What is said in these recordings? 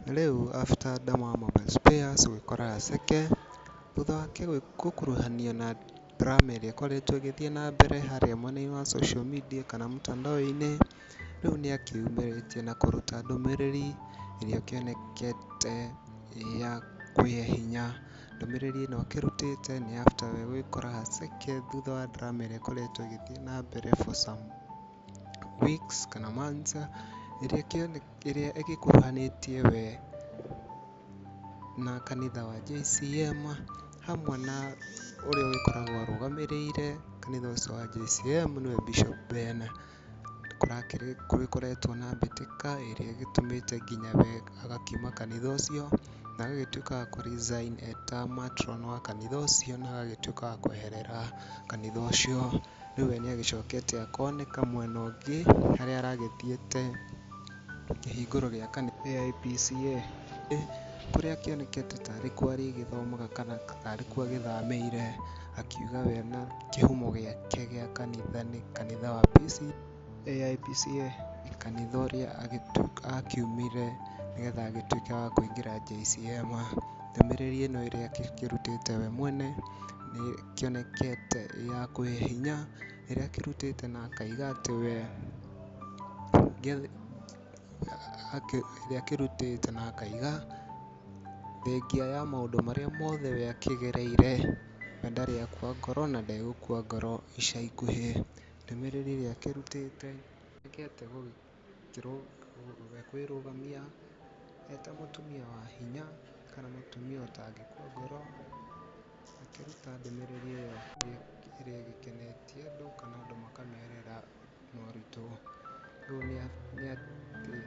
Rĩu after Dama wa Mobile Spares gwĩkora gaceke, thutha wake gũkuruhanio na drama ĩrĩa ĩkoretwo ĩgĩthiĩ na mbere harĩa mwena-inĩ wa social media kana mtandao-inĩ, rĩu nĩakĩyumĩrĩtie na kũruta ndũmĩrĩri ĩrĩa ĩkĩonekete ĩ ya kwĩhe hinya. Ndũmĩrĩri ĩno akĩrutĩte nĩ after we gwĩkora gaceke thutha wa drama ĩrĩa ĩkoretwo ĩgĩthiĩ na mbere for some weeks kana months, ĩrĩa ĩgĩkuruhanĩtie we na kanitha wa JCM hamwe na ũrĩa ũgĩkoragwo arũgamĩrĩire kanitha ũcio wa JCM nĩwe Bishop Ben. Gũgĩkoretwo na mbĩtĩka ĩrĩa ĩgĩtũmĩte nginya we agakiuma kanitha ũcio na agagĩtuĩka wa kũ resign eta matron wa kanitha ũcio na agagĩtuĩka wa kweherera kanitha ũcio. Rĩu we nĩagĩcokete akoneka mwena ũngĩ harĩa aragĩthiĩte kĩhingũro gĩa kanitha AIPCA kũrĩa akĩonekete tarĩ kuo arĩgĩthomaga kana tarĩ kuo agĩthamĩire, akiuga we na kĩhumo gĩake gĩa kanitha nĩ kanitha wa AIPCA, kanitha ũrĩa akiumire nĩgetha agĩtuĩke wa kũingĩra JCM. Ndũmĩrĩri ĩno ĩrĩa akĩrutĩte we mwene nĩ ĩkĩonekete ĩ ya kwĩhe hinya, ĩrĩa akĩrutĩte na akaiga atĩ we ĩrĩa akĩrutĩte na akaiga thengia ya maũndũ marĩa mothe we akĩgereire, we ndarĩ akua ngoro na ndegũkua ngoro ica ikuhĩ. Ndũmĩrĩri ĩrĩa akĩrutĩte nĩekete we kwĩrũgamia eta mũtumia wa hinya kana mũtumia ũtangĩkua ngoro, akĩruta ndũmĩrĩri ĩyo ĩrĩa ĩgĩkenetie andũ kana andũ makamĩoerera na ũritũ. Rĩu nĩ atĩ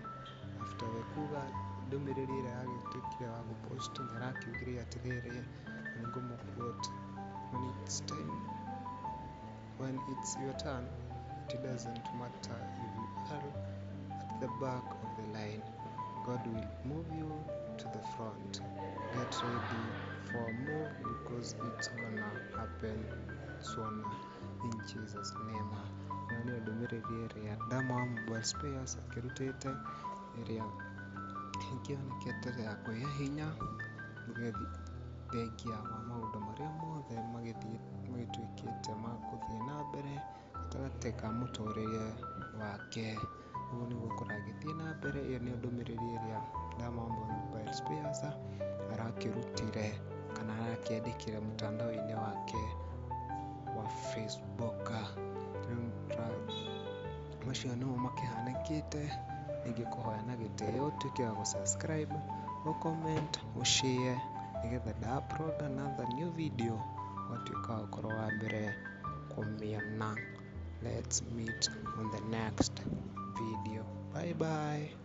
after we kuga ndũmĩrĩri ĩrĩa agĩtuĩkire wa gũ post nĩ arakiugire atĩrĩrĩ, na nĩngũmũ quote, "When it's time, when it's your turn, it doesn't matter if you are at the back of the line, God will move you to the front. Get ready for a move because it's gonna happen soon in Jesus name." Ĩyo nĩyo ndũmĩrĩri ĩrĩa Dama wa Mobile Spares akĩrutĩte ĩrĩa ĩkĩonekete ya kwĩhe hinya thengia wa maũndũ marĩa mothe magĩtuĩkĩte ma gũthiĩ na mbere gatagatĩ ka mũtũrĩre wake. Ũguo nĩguo kũragĩthiĩ na mbere. Ĩyo nĩyo ndũmĩrĩri ĩrĩa Dama wa Mobile Spares arakĩrutire kana arakĩandĩkire mtandao-inĩ wake wa Facebook. Rĩu macio nĩmo makĩhanĩkĩte. Ingĩkũhoya na gĩtĩo ũtuĩke wa gũ subscribe, ũ comment, ũ share nĩgetha nda upload another new video ũgatuĩka wa gũkorwo wa mbere kũmĩona. Let's meet on the next video. Bye bye.